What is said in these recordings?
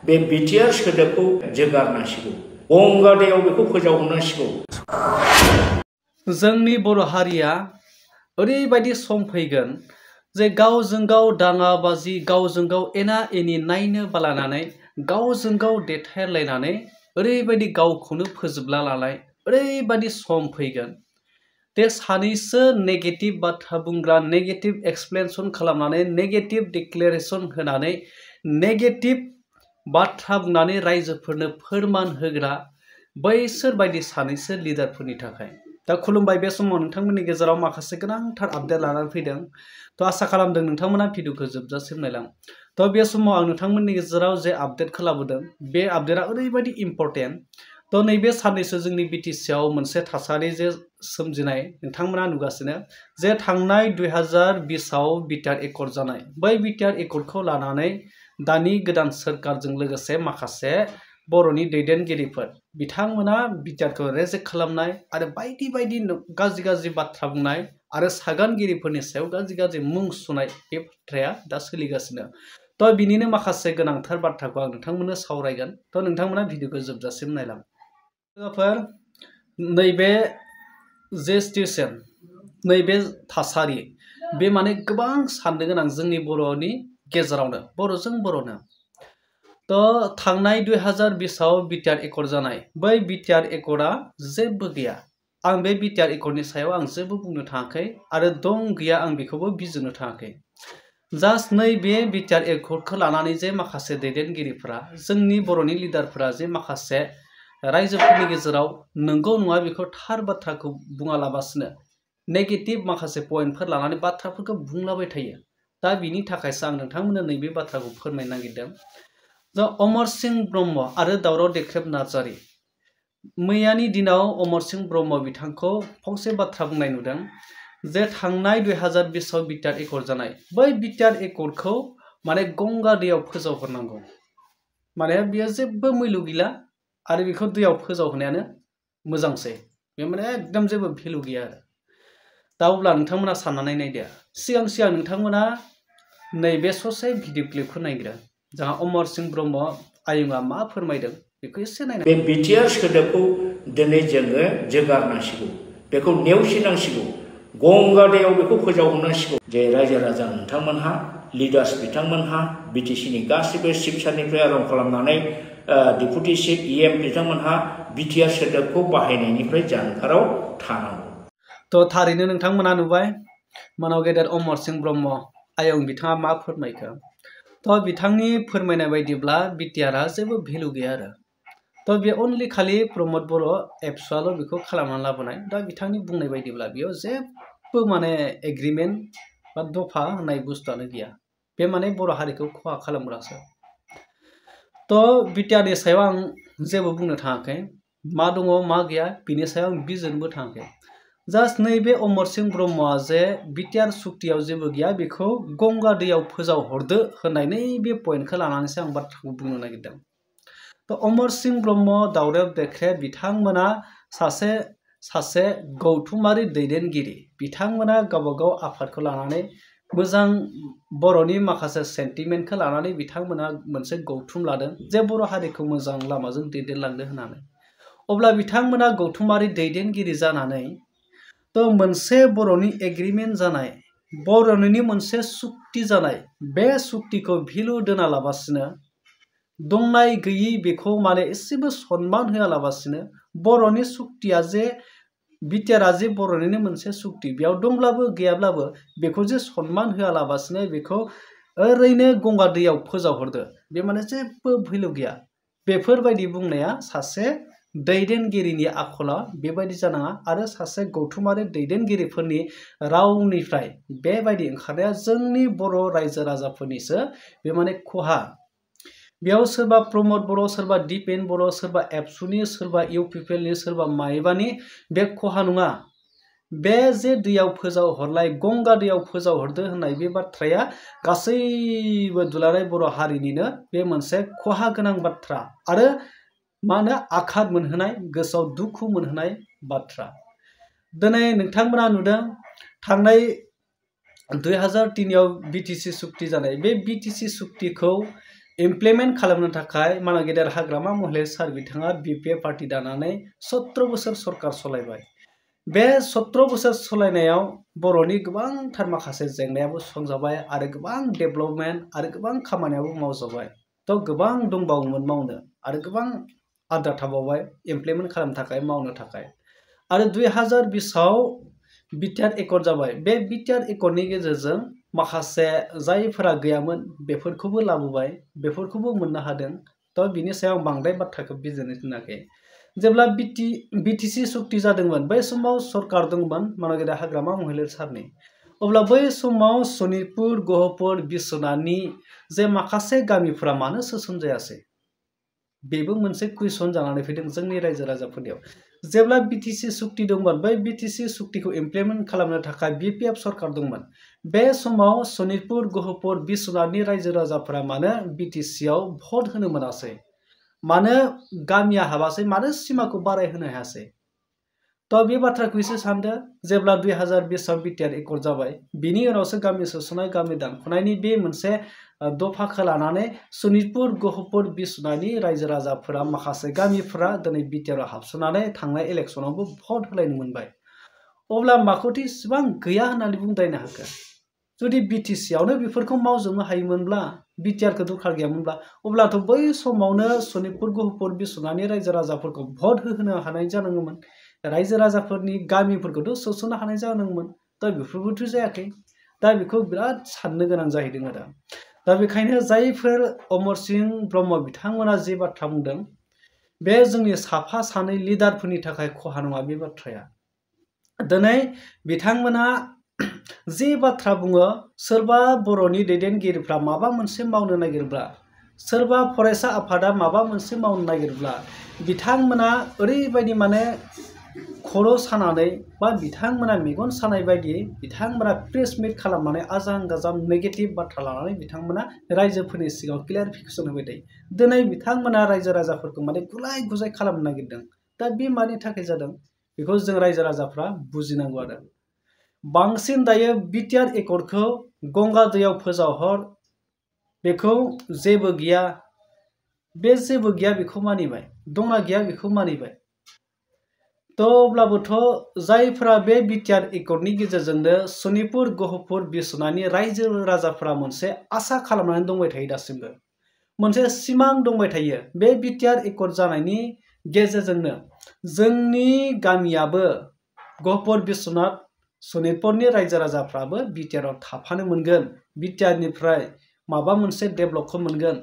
बे बिटिआर सोदोबखौ जोगारनांसिगौ, गंगा दैयाव बेखौ फोजावहरनांसिगौ। जोंनि बर' हारिया ओरैबायदि सम फैगोन जे गावजों गाव दाङाबाजि, गावजों गाव एना एनि नायनो बालानानै, गावजों गाव देथारलायनानै ओरैबायदि गावखौनो फोजोबला लानाय ओरैबायदि सम फैगोन दे सानैसो नेगेटिभ बाथ्रा बुंग्रा, नेगेटिभ एक्सप्लेनेसन खालामनानै, नेगेटिभ डिक्लेरेसन होनानै, नेगेटिभ बाथ्रा बुंनानै रायजोफोरनो फोरमान होग्रा बैसोर बायदि सानैसो लिडारफोरनि थाखाय। दा खुलुमबाय, बे समाव नोंथांमोननि गेजेराव माखासे गोनांथार आपडेट लानानै फैदों। थ' आसा खालामदों नोंथांमोना भिडिअखौ जोबजासिम नायलां। थ' बे समाव आं नोंथांमोननि गेजेराव जे आपडेटखौ लाबोदों, बे आपडेटआ ओरैबायदि इम्परटेन्ट। थ' नैबे साननैसो जोंनि बिटिसिआव मोनसे थासारि जे सोमजिनाय नोंथांमोना नुगासिनो, जे थांनाय 2020आव बिटिआर एकर्ड जानाय, बै बिटिआर एकर्डखौ लानानै दानि गोदान सोरखारजों लोगोसे माखासे बर'नि दैदेनगिरिफोर बिथांमोना बिटिआरखौ रेजेक्ट खालामनाय आरो बायदि बायदि गाज्रि गाज्रि बाथ्रा बुंनाय आरो सागानगिरिफोरनि सायाव गाज्रि गाज्रि मुं सुनाय बे बाथ्राया दा सोलिगासिनो। थ' बिनिनो माखासे गोनांथार बाथ्राखौ आं नोंथांमोननो सावरायगोन। थ' नोंथांमोना भिडिअखौ जोबजासिम नायलां। लोगोफोर, नैबे जे सिचुएसन, नैबे थासारि, बे माने गोबां साननो गोनां जोंनि बर'नि गेजेरावनो, बर'जों बर'नो। थ' थांनाय 2020आव बिटिआर एकर्ड जानाय, बै बिटिआर एकर्डआ जेबो गैया। आं बे बिटिआर एकर्डनि सायाव आं जेबो बुंनो थाङाखै आरो दं गैया आं बेखौबो बिजिरनो थाङाखै। जास्ट नैबे बिटिआर एकर्डखौ लानानै जे माखासे दैदेनगिरिफोरा, जोंनि बर'नि लिडारफोरा जे माखासे रायजोफोरनि गेजेराव नंगौ नङा बेखौ थार बाथ्राखौ बुङालाबासिनो नेगेटिभ माखासे पइन्टफोर लानानै बाथ्राफोरखौ बुंलाबाय थायो। दा बिनि थाखायसो आं नोंथांमोननो नैबे बाथ्राखौ फोरमायनो नागिरदों। दा अमर सिंह ब्रह्म आरो दावराव देख्रेब नार्जारि, मैयानि दिनाव अमर सिंह ब्रह्म बिथांखौ फंसे बाथ्रा बुंनाय नुदों जे थांनाय 2020आव बिटिआर एकर्ड जानाय, बै बिटिआर एकर्डखौ माने गंगा दैयाव फोजावहरनांगौ। माने बेयो जेबो मैलु गैला आरो बेखौ दैयाव फोजावहोनायानो मोजांसै। बे माने एकदम जेबो भेलु गैया आरो। दा अब्ला नोंथांमोना साननानै नायदो, सिगां नोंथांमोना नैबे ससे भिडिअ क्लिपखौ नायग्रो। जोंहा अमर सिंह ब्रह्म आयंआ मा फोरमायदों बेखौ एसे नायनांगौ। बे बिटिआर सोदोबखौ दिनै जोङो जोगारनांसिगौ, बेखौ नेवसिनांसिगौ, गंगा दैयाव बेखौ फोजावहरनांसिगौ। जे रायजो राजा नोंथांमोनहा, लिडार्स बिथांमोनहा, बिटिसिनि गासिबो चिफ सारनिफ्राय आरम्भ खालामनानै डिपुटि चिफ इएम बिथांमोनहा बिटिआर सोदोबखौ बाहायनायनिफ्राय जानगाराव थानांगौ। थ' थारैनो नोंथांमोना नुबाय मानाव गेदेर अमर सिंह ब्रह्म आयं बिथाङा मा फोरमायखो। थ' बिथांनि फोरमायनाय बायदिब्ला बिटिआरआ जेबो भेलु गैया आरो। थ' बे अनलि खालि प्रमद बर' एबसुआल' बेखौ खालामनानै लाबोनाय। दा बिथांनि बुंनाय बायदिब्ला बेयाव जेबो माने एग्रिमेन्ट बा दफा होननाय बुस्थुआनो गैया। बे माने बर' हारिखौ खहा खालामग्रासो। थ' बिटिआरनि सायाव आं जेबो बुंनो थाङाखै, मा दङ मा गैया बिनि सायाव आं बिजिरनोबो थाङाखै। जास्ट नैबे अमर सिंह ब्रह्मआ जे बिटिआर सुक्तियाव जेबो गैया, बेखौ गंगा दैयाव फोजावहरदो होननाय नैबे पइन्टखौ लानानैसो आं बाथ्राखौ बुंनो नागिरदों। थ' अमर सिंह ब्रह्म, दावराव देख्रेब बिथांमोना सासे गौथुमारि दैदेनगिरि। बिथांमोना गावबागाव आफादखौ लानानै मोजां बर'नि माखासे सेन्टिमेन्टखौ लानानै बिथांमोना मोनसे गौथुम लादों जे बर' हारिखौ मोजां लामाजों दैदेनलांनो होननानै। अब्ला बिथांमोना गौथुमारि दैदेनगिरि जानानै थ' मोनसे बर'नि एग्रिमेन्ट जानाय, बर'नि मोनसे सुक्ति जानाय, बे सुक्तिखौ भेलु दोनालाबासिनो, दंनाय गैयि बेखौ माने एसेबो सनमान होआलाबासिनो, बर'नि सुक्तिया जे बिटिआरआ जे बर'निनो मोनसे सुक्ति, बेयाव दंब्लाबो गैयाब्लाबो बेखौ जे सनमान होआलाबासिनो बेखौ ओरैनो गंगा दैयाव फोजावहरदो, बे माने जेबो भेलु गैया। बेफोरबायदि बुंनाया सासे दैदेनगिरिनि आखला बेबायदि जानाङा आरो सासे गौथुमारि दैदेनगिरिफोरनि रावनिफ्राय बेबायदि ओंखारनाया जोंनि बर' रायजो राजाफोरनिसो बे माने खहा। बेयाव सोरबा प्रमद बर', सोरबा दिपेन बर', सोरबा एबसुनि, सोरबा इउपिपिएलनि, सोरबा माइबानि बे खहा नङा। बे जे दैयाव फोजावहरलाय, गंगा दैयाव फोजावहरदो होननाय बे बाथ्राया गासैबो दुलाराय बर' हारिनिनो बे मोनसे खहा गोनां बाथ्रा आरो मा होनो आघात मोनहोनाय, गोसोआव दुखु मोनहोनाय बाथ्रा। दिनै नोंथांमोना नुदों थांनाय 2003आव बिटिसि सुक्ति जानाय, बे बिटिसि सुक्तिखौ इमप्लिमेन्ट खालामनो थाखाय माना गेदेर हाग्रामा महिला सार बिथाङा BPF पार्टी दानानै 17 बोसोर सरकार सलायबाय। बे 17 बोसोर सलायनायाव बर'नि गोबांथार माखासे जेंनायाबो सुस्रांजाबाय आरो गोबां डेभेलपमेन्ट आरो गोबां खामानियाबो मावजाबाय। थ' गोबां दंबावोमोन मावनो आरो गोबां आद्रा थाबावबाय इमप्लिमेन्ट खालामनो थाखाय मावनो थाखाय। आरो 2020 आव बिटिआर एकर्ड जाबाय। बे बिटिआर एकर्डनि गेजेरजों माखासे जायफोरा गैयामोन बेफोरखौबो लाबोबाय, बेफोरखौबो मोननो हादों। थ' बिनि सायाव बांद्राय बाथ्राखौ बिजिरनो थिनाखै। जेब्ला बिटिसि सुक्ति जादोंमोन बै समाव सरकार दंमोन मानगेदा हाग्रामा महिलारि सारनि। अब्ला बै समाव सनितपुर, गहपुर, बिश्वनाथनि जे माखासे गामिफोरा मानो सोसनजायासै? बेबो मोनसे कुइसन जानानै फैदों जोंनि रायजो राजाफोरनियाव। जेब्ला बिटिसि सुक्ति दंमोन बै बिटिसि सुक्तिखौ इमप्लिमेन्ट खालामनो थाखाय BPF सरकार दंमोन। बे समाव सनितपुर, गहपुर, बिश्वनाथनि रायजो राजाफोरा मानो बिटिसिआव भट होनो मोनासै? मानो गामिया हाबासै? मानो सिमाखौ बारायहोनो हायासै? थ' बे बाथ्राखौ एसे सानदो। जेब्ला 2020 आव बिटिआर एकर्ड जाबाय, बिनि उनावसो गामि सोसननाय, गामि दानख'नायनि बे मोनसे दफाखौ लानानै सनितपुर, गहपुर, बिश्वनाथनि रायजो राजाफोरा माखासे गामिफोरा दिनै बिटिआरआव हाबसोनानै थांनाय इलेक्सनावबो भट होलायनो मोनबाय। अब्ला माखौथो इसिबां गैया होननानै बुंद्रायनो हाखो? जुदि बिटिसिआवनो बेफोरखौ मावजोबनो हायोमोनब्ला, बिटिआरखौ दरखार गैयामोनब्ला, अब्लाथ' बै समावनो सनितपुर, गहपुर, बिश्वनाथनि रायजो राजाफोरखौ भट होहोनो हानाय जानांगौमोन। रायजो राजाफोरनि गामिफोरखौथ' सोसननो हानाय जानांगौमोन। दा बेफोरबोथ' जायाखै। दा बेखौ बिराद साननो गोनां जाहैदों आरो। दा बेखायनो जायफोर अमरसिंह ब्रह्म बिथांमोना जे बाथ्रा बुंदों, बे जोंनि साफा सानै लिडारफोरनि थाखाय खहा नङा बे बाथ्राया। दिनै बिथांमोना जे बाथ्रा बुङो, सोरबा बर'नि दैदेनगिरिफ्रा माबा मोनसे मावनो नागिरब्ला, सोरबा फरायसा आफादा माबा मोनसे मावनो नागिरब्ला, बिथांमोना ओरैबायदि माने खर' सानानै बा बिथांमोना मेगन सानाय बायदि बिथांमोना प्रेस मिट खालामनानै आजां गाजां नेगेटिभ बाथ्रा लानानै बिथांमोना रायजोफोरनि सिगाङाव क्लियारिफिकेसन होबाय थायो। दिनै बिथांमोना रायजो राजाफोरखौ माने गुलाय गुजाय खालामनो नागिरदों। दा बे मानि थाखाय जादों? बेखौ जों रायजो राजाफ्रा बुजिनांगौ आरो। बांसिन दायो बिटिआर एकर्डखौ गंगा दैयाव फोजावहर, बेखौ जेबो गैया, बे जेबो गैया बेखौ मानिबाय, दंना गैया बेखौ मानिबाय। थ' अब्लाबोथ' जायफोरा बे बिटिआर एकर्डनि गेजेरजोंनो सनितपुर, गहपुर, बिश्वनाथनि रायजो राजाफोरा मोनसे आसा खालामनानै दंबाय थायो दासिमबो। मोनसे सिमां दंबाय थायो। बे बिटिआर एकर्ड जानायनि गेजेरजोंनो जोंनि गामियाबो गहपुर, बिश्वनाथ, सनितपुरनि रायजो राजाफ्राबो बिटिआरआव थाफानो मोनगोन। बिटिआरनिफ्राय माबा मोनसे डेभेलपखौ मोनगोन।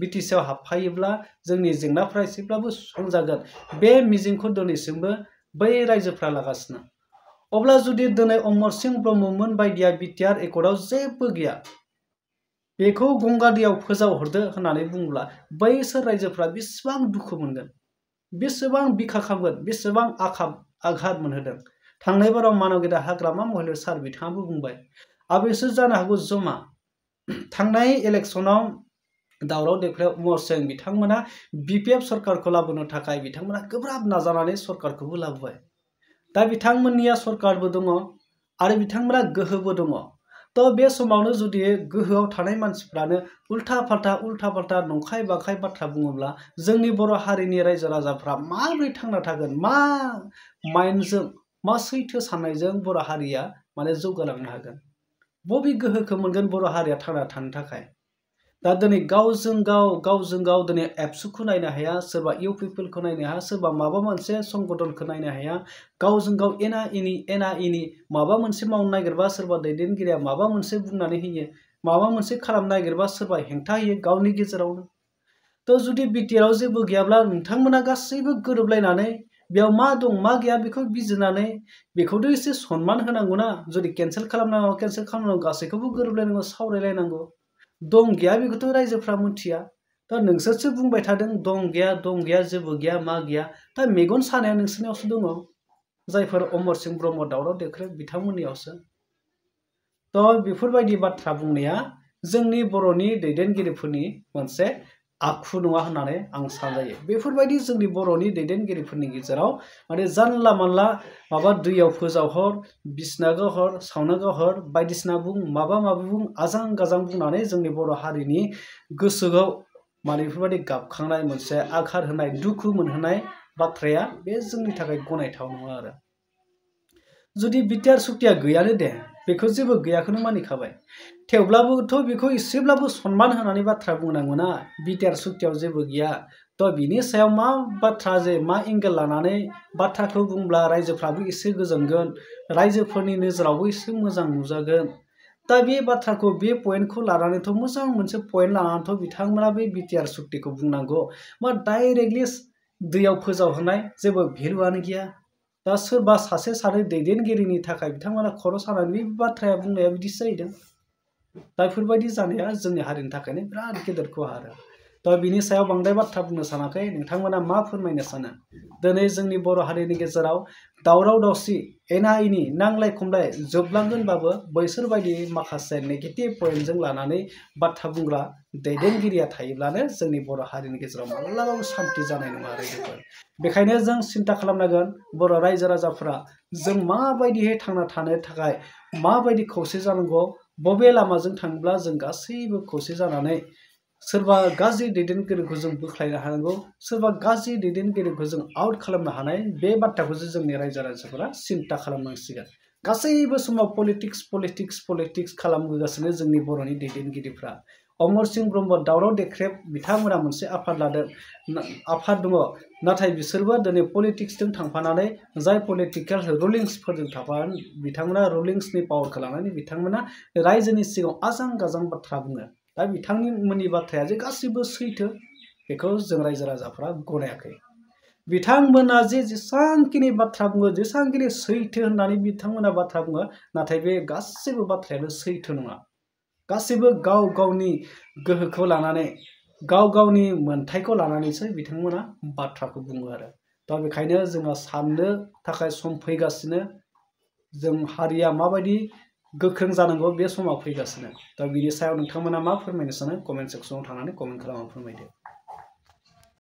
बिटिसिआव हाबफायोब्ला जोंनि जेंनाफ्रा एसेब्लाबो सुस्रांजागोन। बे मिजिंखौ दिनैसिमबो बै रायजोफ्रा लागासिनो। अब्ला जुदि दिनै अमरसिंह ब्रह्ममोन बायदिया बिटिआर एकर्डआव जेबो गैया, बेखौ गंगा दैयाव फोजावहरदो होननानै बुङोब्ला बैसोर रायजोफ्रा बेसेबां दुखु मोनगोन, बेसेबां बिखा खामगोन, बेसेबां आघात मोनहोदों। थांनाय बाराव मानगेदा हाग्रामा महिलारि सार बिथाङाबो बुंबाय, आबेसो जानो हागौ जमा। थांनाय इलेक्सनाव दावराव देख्रायाव अमरसिंह बिथांमोना BPF सरकारखौ लाबोनो थाखाय बिथांमोना गोब्राब नाजानानै सरकारखौबो लाबोबाय। दा बिथांमोननिया सरकारबो दङ आरो बिथांमोना गोहोबो दङ। थ' बे समावनो जुदि गोहोआव थानाय मानसिफ्रानो उल्था फाल्था नंखाय बाखाय बाथ्रा बुङोब्ला जोंनि बर' हारिनि रायजो राजाफ्रा माबोरै थांना थागोन? मा माइन्डजों, मा सैथो साननायजों बर' हारिया माने जौगालांनो हागोन? बबे गोहोखौ मोनगोन बर' हारिया थांना थानो थाखाय? दा दिनै गावजों गाव दिनै एबसुखौ नायनो हाया, सोरबा इउपिपिएलखौ नायनो हाया, सोरबा माबा मोनसे संगठनखौ नायनो हाया। गावजों गाव एना एनि माबा मोनसे मावनो नागिरबा सोरबा दैदेनगिरिया माबा मोनसे बुंनानै होयो, माबा मोनसे खालामनो नागिरबा सोरबा हेंथा होयो गावनि गेजेरावनो। थ' जुदि बिटिआरआव जेबो गैयाब्ला नोंथांमोना गासैबो गोरोबलायनानै बेयाव मा दं मा गैया बेखौ बिजिरनानै बेखौथ' एसे सनमान होनांगौना। जुदि केन्सेल खालामनांगौ, गासैखौबो गोरोबलायनांगौ, सावरायलायनांगौ। दं गैया बेखौथ' रायजोफ्रा मिथिया। दा नोंसोरसो बुंबाय थादों दं गैया जेबो गैया मा गैया। दा मेगन सानाया नोंसोरनियावसो दङ, जायफोर अमरसिंह ब्रह्म दावराव देख्रेब बिथांमोननियावसो। थ' बेफोरबायदि बाथ्रा बुंनाया जोंनि बर'नि दैदेनगिरिफोरनि मोनसे आखु नङा होननानै आं सानजायो। बेफोरबायदि जोंनि बर'नि दैदेनगिरिफोरनि गेजेराव माने जानला मानला माबा दैयाव फोजावहर, बिसना गावहर, सावना गावहर बायदिसिना बुं माबा माबि बुं आजां गाजां बुंनानै जोंनि बर' हारिनि गोसोआव माने बेफोरबायदि गाबखांनाय मोनसे आघात होनाय दुखु मोनहोनाय बाथ्राया बे जोंनि थाखाय गनायथाव नङा आरो। जुदि बिटिआर सुक्तिया गैयानो दे, बेखौ जेबो गैयाखौनो मानिखाबाय, थेवब्लाबोथ' बेखौ एसेब्लाबो सनमान होनानै बाथ्रा बुंनांगौना। बिटिआर सुक्तियाव जेबो गैया, थ' बिनि सायाव मा बाथ्रा जे मा एंगेल लानानै बाथ्राखौ बुंब्ला रायजोफ्राबो एसे गोजोनगोन, रायजोफोरनि नोजोरावबो एसे मोजां नुजागोन। दा बे बाथ्राखौ बे पइन्टखौ लानानैथ' मोजां मोनसे पइन्ट लानानैथ' बिथांमोना बे बिटिआर सुक्तिखौ बुंनांगौ। मा डाइरेक्टलि दैयाव फोजावहोनाय जेबो भेलुआनो गैया। दा सोरबा सासे सानै दैदेनगिरिनि थाखाय बिथांमोना खर' सानानै बे बाथ्राया बुंनाया बिदिसो जाहैदों। दा बेफोरबायदि जानाया जोंनि हारिनि थाखायनो बिराद गेदेर खहा आरो। दा बिनि सायाव बांद्राय बाथ्रा बुंनो सानाखै, नोंथांमोना मा फोरमायनो सानो? दिनै जोंनि बर' हारिनि गेजेराव दावराव दावसि, एना एनि, नांलाय खमलाय जोबलांगोनबाबो बैसोरबायदि माखासे नेगेटिभ पइन्टजों लानानै बाथ्रा बुंग्रा दैदेनगिरिया थायोब्लानो जोंनि बर' हारिनि गेजेराव माब्लाबाबो सान्थि जानाय नङा रायजोफोर। बेखायनो जों सिन्था खालामनांगोन बर' रायजो राजाफोरा जों माबायदियै थांना थानो थाखाय माबायदि खौसे जानांगौ, बबे लामाजों थाङोब्ला जों गासैबो खौसे जानानै सोरबा गाज्रि दैदेनगिरिखौ जों बोख्लायनो हानांगौ, सोरबा गाज्रि दैदेनगिरिखौ जों आउट खालामनो हानाय, बे बाथ्राखौसो जोंनि रायजो राजाफोरा सिन्ता खालामनांसिगोन। गासैबो समाव पलिटिक्स खालामबोगासिनो जोंनि बर'नि दैदेनगिरिफ्रा। अमर सिंह ब्रह्म दावराव देख्रेब बिथांमोना मोनसे आफाद लादों, आफाद दङ, नाथाय बिसोरबो दिनै पलिटिक्सजों थांफानानै जाय पलिटिकेल रुलिंसफोरजों थांफानानै बिथांमोना रुलिंसनि पावारखौ लानानै बिथांमोना रायजोनि सिगाङाव आजां गाजां बाथ्रा बुङो। दा बिथांमोननि बाथ्राया जे गासिबो सैथो, बेखौ जों रायजो राजाफ्रा गनायाखै। बिथांमोना जे जेसांखिनि बाथ्रा बुङो, जेसांखिनि सैथो होननानै बिथांमोना बाथ्रा बुङो, नाथाय बे गासिबो बाथ्रायानो सैथो नङा। गासिबो गाव गावनि गोहोखौ लानानै, गाव गावनि मोन्थायखौ लानानैसो बिथांमोना बाथ्राखौ बुङो आरो। दा बेखायनो जोङो साननो थाखाय सम फैगासिनो, जों हारिया माबायदि गोख्रों जानांगौ बे समा फैगासिनो। दा बिनि सायाव नोंथांमोना मा फोरमायनो सानो? कमेन्ट सेक्सनाव थांनानै कमेन्ट खालामनानै फोरमायदो।